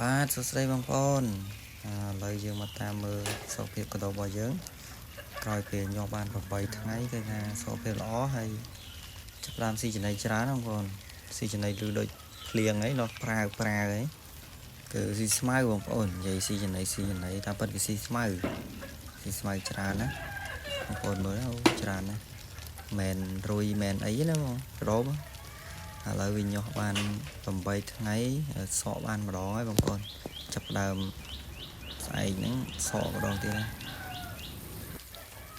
បាទសួស្តីបងប្អូនឥឡូវយើងមកតាមមើលសុខភាពកដោរបស់យើងក្រោយពេលញាស់បាន8ថ្ងៃគឺថាសុខភាពល្អហើយចាប់ផ្ដើមស៊ីចំណីច្រើនបងប្អូនស៊ីចំណីលឺដូចភ្លៀងអីនោះប្រាវប្រាវអីគឺស៊ីស្មៅបងប្អូននិយាយស៊ីចំណីស៊ីចំណីតាមពិតវាស៊ីស្មៅស៊ីស្មៅច្រើនណាបងប្អូនមើលអូច្រើនណាស់មិនរុយមិនអីណាបងក្របឥឡូវវាញាស់បាន8ថ្ងៃសក់បានម្ដងហើយបងប្អូនចាប់ផ្ដើមស្អែកហ្នឹងសក់ម្ដងទៀតណា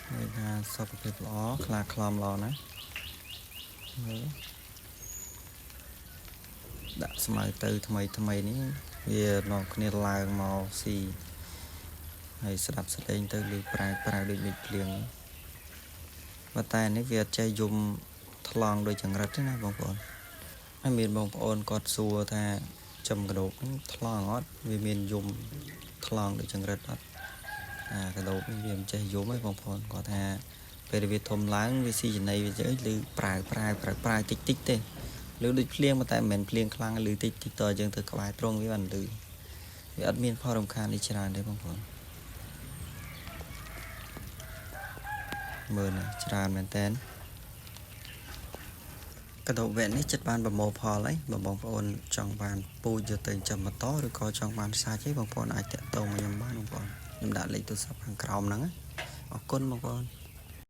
ឃើញថាសុខភាពល្អខ្លាខ្លំល្អណាស់មើលដាក់ស្មៅទៅថ្មីថ្មីនេះវានាំគ្នាឡើងមកស៊ីហើយស្ដាប់ស្លេងទៅឮប្រែប្រែដូចមេឃភ្លៀងប៉ុន្តែនេះវាអត់ចេះយំថ្លង់ដូចចង្រិតទេណាបងប្អូនហើយមានបងប្អូនគាត់សួរថាចំកដោបហ្នឹងថ្លង់អត់វាមានយំថ្លង់ដូចចង្រិតអត់អាកដោបនេះវាមិនចេះយំទេបងប្អូនគាត់ថាពេលវាធំឡើងវាស៊ីចំណីវាជើឬប្រាវប្រាវប្រាវប្រាវតិចតិចទេឬដូចភ្លៀងប៉ុន្តែមិនមែនភ្លៀងខ្លាំងឬតិចតិចតយើងទៅក្បែរត្រង់វាបានឮវាអត់មានផលរំខាននេះច្រើនទេបងប្អូនមើលណាច្រើនមែនតើកដោបវគ្គនេះចិត្តបានប្រមូលផលហើយបើបងប្អូនចង់បានពូជយកទៅចិញ្ចឹមបន្តឬក៏ចង់បានសាច់ទេបងប្អូនអាចតាក់ទងមកខ្ញុំបានបងប្អូនខ្ញុំដាក់លេខទូរស័ព្ទខាងក្រោមហ្នឹងណាអរគុណបងប្អូន។